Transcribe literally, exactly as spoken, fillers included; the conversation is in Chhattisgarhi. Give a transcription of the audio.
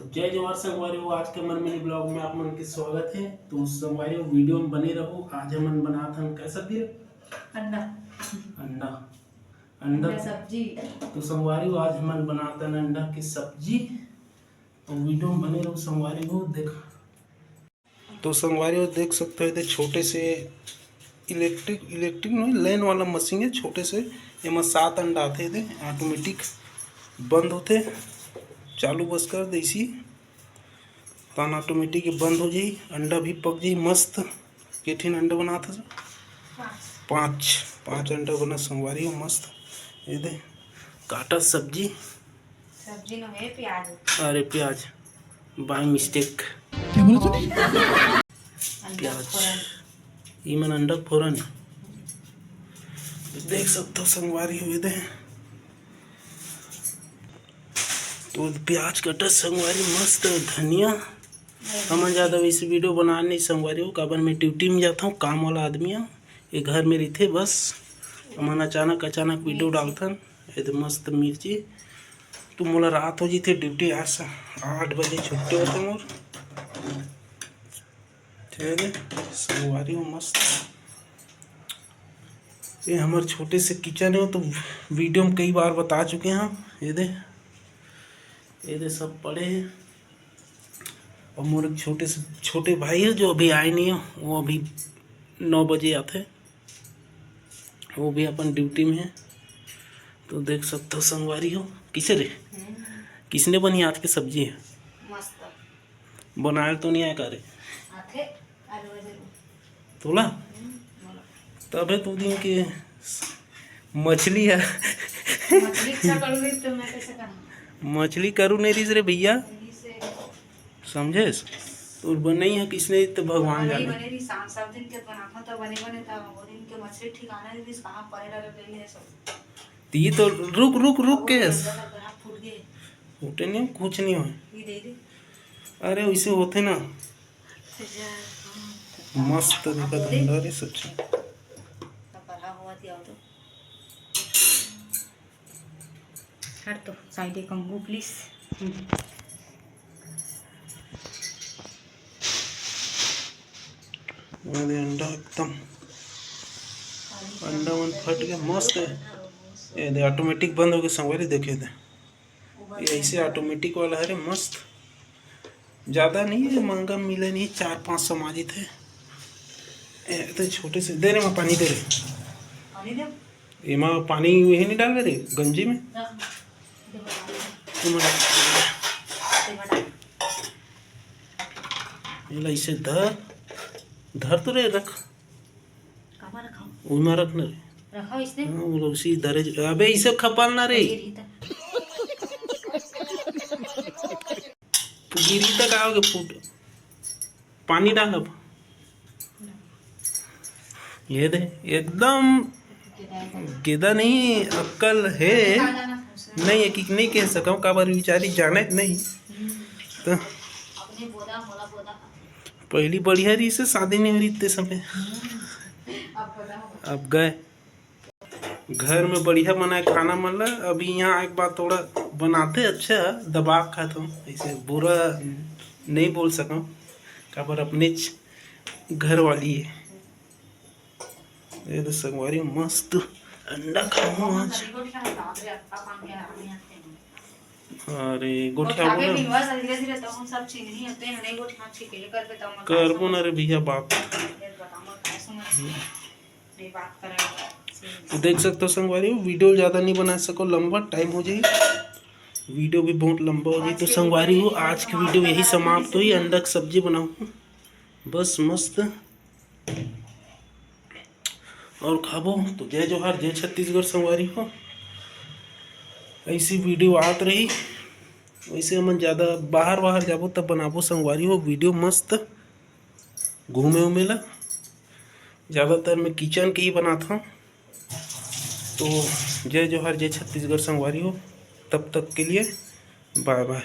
जय जोहार संगवारी हो, आज के हमर मिनी ब्लॉग में आप मन के स्वागत है। तो संगवारी हो, वीडियो में बने रहो। आज हमन बनात हन का सब्जी? अंडा। अंडा। अंडा। अंडा सब्जी। तो संगवारी हो, आज हमन बनात हन अंडा की सब्जी। तो वीडियो में बने रहो संगवारी हो। देख, तो संगवारी हो, देख सकते हो, एदे छोटे से इलेक्ट्रिक, इलेक्ट्रिक नहीं, लाइन वाला मशीन है, छोटे से। एमा सात अंडा आथे, एदे ऑटोमेटिक बंद होथे, चालू बस कर दे इसी, तहन ऑटोमेटिक बंद हो जाई, अंडा भी पक जाई मस्त। के ठिन अंडा बनात हस? पाँच। पाँच, पाँच अंडा बना संगवारी हो मस्त। एदे काटा सब्जी। सब्जी नो है प्याज। अरे प्याज, बाय मिस्टेक। क्या बोले तूने? अंडा प्याज। फोरन। ई मन अंडा फोरन। देख सकते हो संगवारी हो एदे। तो प्याज कटा संगवारी मस्त, धनिया। हमन ज़्यादा वैसे वीडियो बना नहीं संगवारी हो, काबर मैं ड्यूटी में जाता हूँ, काम वाला आदमी है, ये घर में रहिथे बस। हमन अचानक, अचानक वीडियो डालथन। एदे मस्त मिर्ची। तो मोला रात हो जथे, ड्यूटी आज से आठ बजे छुट्टी होथे मोर। ठीक है, संगवारी हो मस्त। ये हमर छोटे से किचन है, तो वीडियो में कई बार बता चुके हैं। एदे, एदे सब पड़े हैं। और मोर एक छोटे से, छोटे भाई है जो अभी आए नहीं है, वो अभी नौ बजे आथे, वो भी अपन ड्यूटी में है। तो देख सकते हो संगवारी हो, किसे रे, हम्म। किसने बनी आज के सब्जी है? मस्त। बनाए तो नहीं आए का रे? आथे, आलू वजन। तोला? हम्म, बोला। तबे तो दिन के मछली है। मछली अच्छा करू नहीं तो मैं कैसे करूँ? मछली करू नहीं रहीस रे भैया। यही से समझेस? तो बनई है किसने तो भगवान बने जाने। बने रही, शाम सब दिन के बनाता तो बने बने था, वो दिन के मछली ठिकाना नहीं रही, कहाँ परे लगे गई है सब। तो ये तो रुक, रुक, रुक के अंदर तक ग्राफ फूट गए। फूटे नहीं, कुछ नहीं हो। ये दे दे। अरे वैसे होते ना। तो जा, हाँ। मस्त दिखत अंडा रे सच्ची। तो पढ़ा हुआ थी, आओ तो। हट तो, साइड एक अंगू, प्लीज। हम्म। अरे अंडा एकदम, अंडा मन फट के मस्त है। ये दे, ऑटोमेटिक बंद हो गए संगवारी, देखे दे। ये ऐसे ऑटोमेटिक वाला है रे, मस्त। ज़्यादा नहीं है, महंगा मिले नहीं, चार पाँच सौ माजित है। ए, तो छोटे से दे रे, मैं पानी दे रे। पानी दे। एमा पानी यही नहीं डाल रे गंजी में। रख। दे बना। एमा डाल। दे बना। एला इसे धर, धर तो रे, रख। कामा रखा? उमा रख ना रे। रखा इसने? हाँ, वो लोग इसी धरे ज-, अबे इसे खपाल ना रे। ये रही था। गिरी तक आओगे फूट। पानी डाल अब। ये दे, एकदम गेदा नहीं, अक्कल है। नहीं है कि नहीं कह सकूँ, काबर बिचारी जाने नहीं। तो पहली बढ़िया रही से शादी नहीं हो रही इतने समय। अब गए। घर में बढ़िया बनाए खाना मन ला, अभी यहाँ एक बार थोड़ा बनाते अच्छा, दबा खात हूँ, ऐसे बुरा नहीं बोल सकूँ, काबर अपने घर वाली है। ये तो संगवारी मस्त अंडा खाऊँ आज। अरे गोठिया बोला। करबो ना रे भैया बाप। तो देख सकते हो संगवारी, वीडियो ज़्यादा नहीं बना सको, लंबा टाइम हो जाए, वीडियो भी बहुत लंबा हो जाए। तो संगवारी हो, आज की वीडियो यही समाप्त हुई। अंडा की सब्जी बनाऊँ बस मस्त और खाबो। तो जय जोहार, जय छत्तीसगढ़ संगवारी हो। ऐसी वीडियो आत रही, वैसे हमन ज़्यादा बाहर वाहर जाबो तब बनाबो संगवारी हो वीडियो मस्त घूमे उमे ला। ज़्यादातर मैं किचन के ही बनाता हूँ। तो जय जोहार, जय छत्तीसगढ़ संगवारी हो, तब तक के लिए बाय बाय।